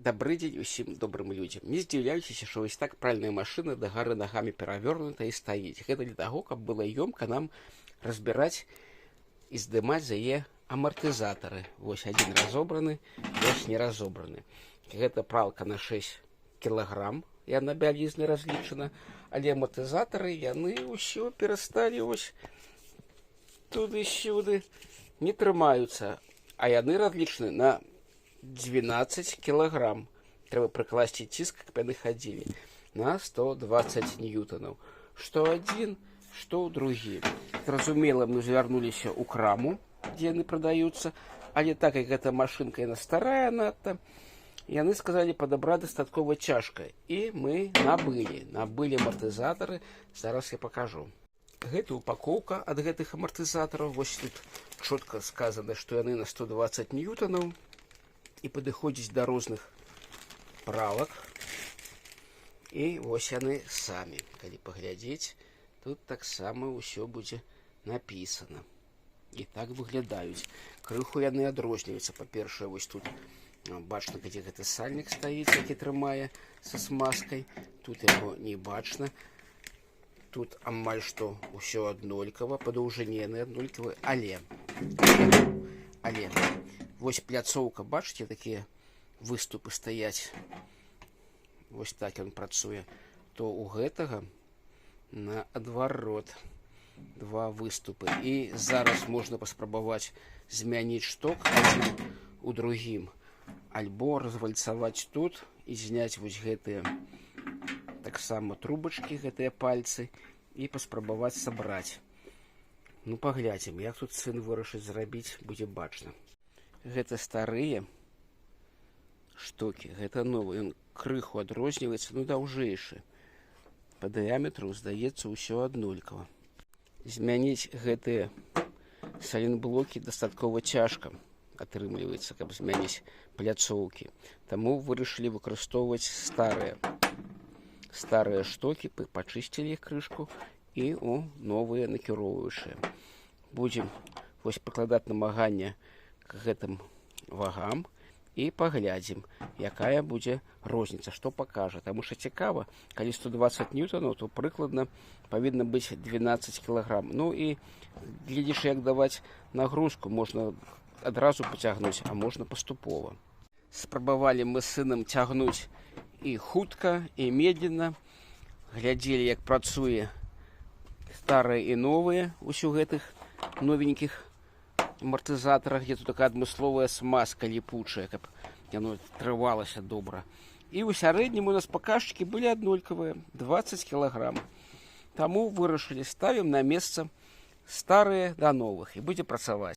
Дабры дзень усім добрым людзям. Не здзіўляйцеся, што вось так пральная машына дагары нагамі перавернута і стаіць. Гэта для таго, каб было ёмка нам разбіраць і здымаць з яе амартызатары. Вось адзін разобраны, вось не разобраны. Гэта пралка на 6 кілаграм, яна бялізны разлічана, але амартызатары, яны ўсё перасталі вось туды-сюды, не трымаюцца, а яны разлічаны на 12 кілаграм. Трэба прыкласці ціск, каб яны хадзілі на 120 ньютонаў. Што адзін, што другі. Зразумела, мы звярнуліся ў краму, дзе яны прадаюцца, але так як гэта машынка, яна старая надта, яны сказалі, падабраць дастаткова цяжка. І мы набылі амартызатары, зараз я пакажу. Гэта упакоўка ад гэтых амартызатараў. Вось тут чётко сказана, што яны на 120 ньютонаў і падыходзіць да розных пралак. І вось яны самі. Калі паглядзець, тут таксама ўсё будзе напісана. І так выглядаюць. Крыху яны адрозніваюцца. Па-першае, вось тут бачна, дзе гэты сальнік стаіць, які трымае са смазкай. Тут яго не бачна. Тут амаль што ўсё аднолькава, па даўжыне яны аднолькавыя, але вось пляцоўка, бачыце, такія выступы стаяць. Вось так ён працуе. То у гэтага наадварот два выступы. І зараз можна паспрабаваць змяніць шток адзін у другім, альбо развальцаваць тут і зняць вось гэтыя таксама трубачкі, гэтыя пальцы, і паспрабаваць сабраць. Ну, паглядзім, як тут сын вырашыць зрабіць, будзе бачна. Гэта старыя штокі, гэта новы. Ён крыху адрозніваецца, ну, даўжэйшы. Па дыяметру, здаецца, ўсё аднолькава. Змяніць гэтыя саленблокі дастаткова цяжка атрымліваецца, каб змяніць пляцоўкі. Таму вырашылі выкарыстоўваць старыя штокі, пачысцілі іх крышку і ў новыя накіроўваючыя. Будзем вось прыкладаць намагання к гэтым вагам і паглядзім, якая будзе розніца, што пакажа. Таму што цікава, калі 120 ньютонаў, то прыкладна павінна быць 12 кілаграм. Ну і гледзячы, як даваць нагрузку, можна адразу пацягнуць, а можна паступова. Спрабавалі мы з сынам цягнуць і хутка, і медленно. Глядзелі, як працуе старыя і новыя ўсё гэтых новенькіх амартызатарах, дзе тут такая адмысловая смазка ліпучая, каб яно трывалася добра. І ў сярэднім у нас паказчыкі былі аднолькавыя, 20 кілаграм. Таму вырашылі, ставім на месца старыя да новых, і будзе працаваць.